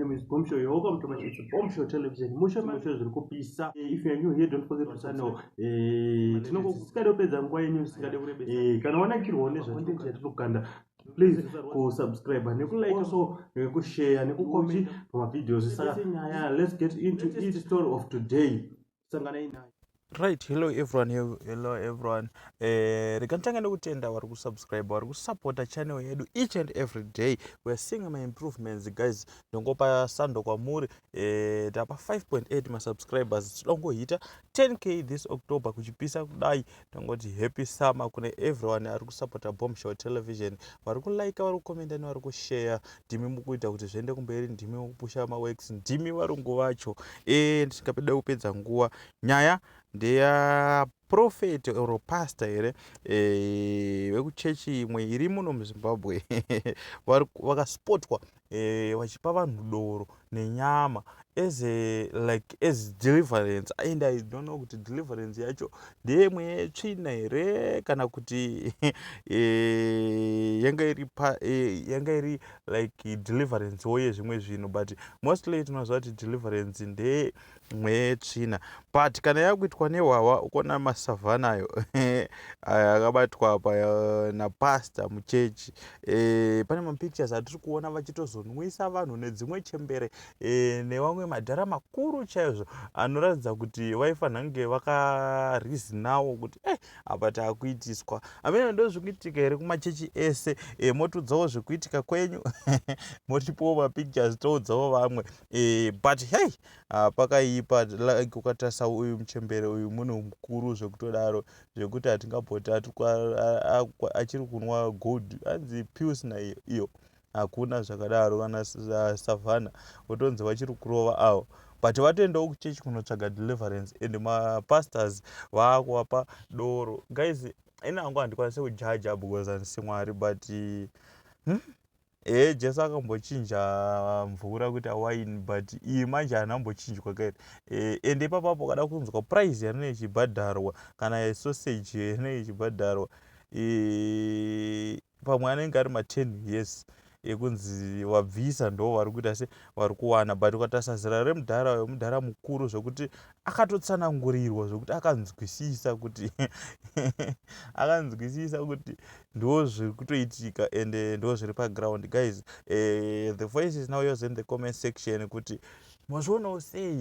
Name is Bomb Show. You're welcome to my, it's Bomb Show Television. Musho musho zviri kupisa. If you are new here, don't forget to channel. Tinongosingade kupedza nguva yenyu, singade kurebesa. Kana wanakirwawo nezvacontent yatinokanda, please kusubscribe, nekulike also, nekushare, nekucomment pamavideos. Saka nyaya, let's get into each story of today. Sanganai nayo. Right, hello everyone, hello everyone. Rega nditanga nekutenda vari kusubscribe, vari kusupporta channel yedu each and every day. We are seeing my improvements, guys. Ndongopa sando kwamuri. Tapa 5.8 masubscribers, tidongohita 10K this October. Kuchipisa kudai, ndongoti happy summer kune everyone ari kusupporta Bomb Show Television, vari kulike, vari kukomenda nevari kushare. Ndimi mukuita kuti zviende kumberi, ndimi mukupusha maworks, ndimi varungu vacho. Ndisingapeda kupedza nguva, nyaya ndeya prophet or pastor here vekuchechi imwe iri muno muZimbabwe. Vakaspotwa vachipa vanhu doro nenyama as a, like, as deliverance, and I don't know kuti deliverance yacho ndeyemwe yetsvina here kana kuti yanga iri like deliverance wo yezvimwe zvinhu, but mostly tinoziva kuti deliverance ndeyemwe yetsvina. But kana yakuitwa nehwahwa, ukona masavhanayo akabatwa apa napastor muchechi. Pane mapictures atiri kuona vachitozonwisa vanhu nedzimwe chembere nevamwe madhara makuru chaizvo anoratidza kuti vaifanira kunge vakarizinawo kuti apa taakuitiswa. Amene ndo zvikuitika here kumachechi ese? Motiudzawo zvekuitika kwenyu, motipawo mapictures, toudzawo vamwe. But hey, pakaipa. Like ukatarisa uyu muchembere uyu, munhu mukuru zvekutodaro, zvekuti hatingamboti achiri kunwa gold, anzi pilsner iyo iyo, hakuna zvakadaro. Kana Savhana votonzi vachiri kurova avo, but vatoendawo kuchechi kunotsvaga deliverance and mapastors vaakuvapa doro. Guys, ini hangu handikwanisi kujaja because handisi Mwari, but Jesu akambochinja mvura kuita wine, but iyi manje haana kumbochinjwa kairi. Ende ipapapo ukada kunzwa price yanenge ichibhadharwa, kana sausage yanenge ichibhadharwa, pamwe anenge ari ma10 years ekunzi wabvisa ndo vari kuita se vari kuwana. But ukatarisa zera remudhara uyo, mudhara mukuru zvekuti akatotsanangurirwa, zvekuti akanzwisisa kuti ndo zviri kutoitika ende ndo zviri paground. Guys, the voice is now yours in the comment section kuti mazvionawo sei.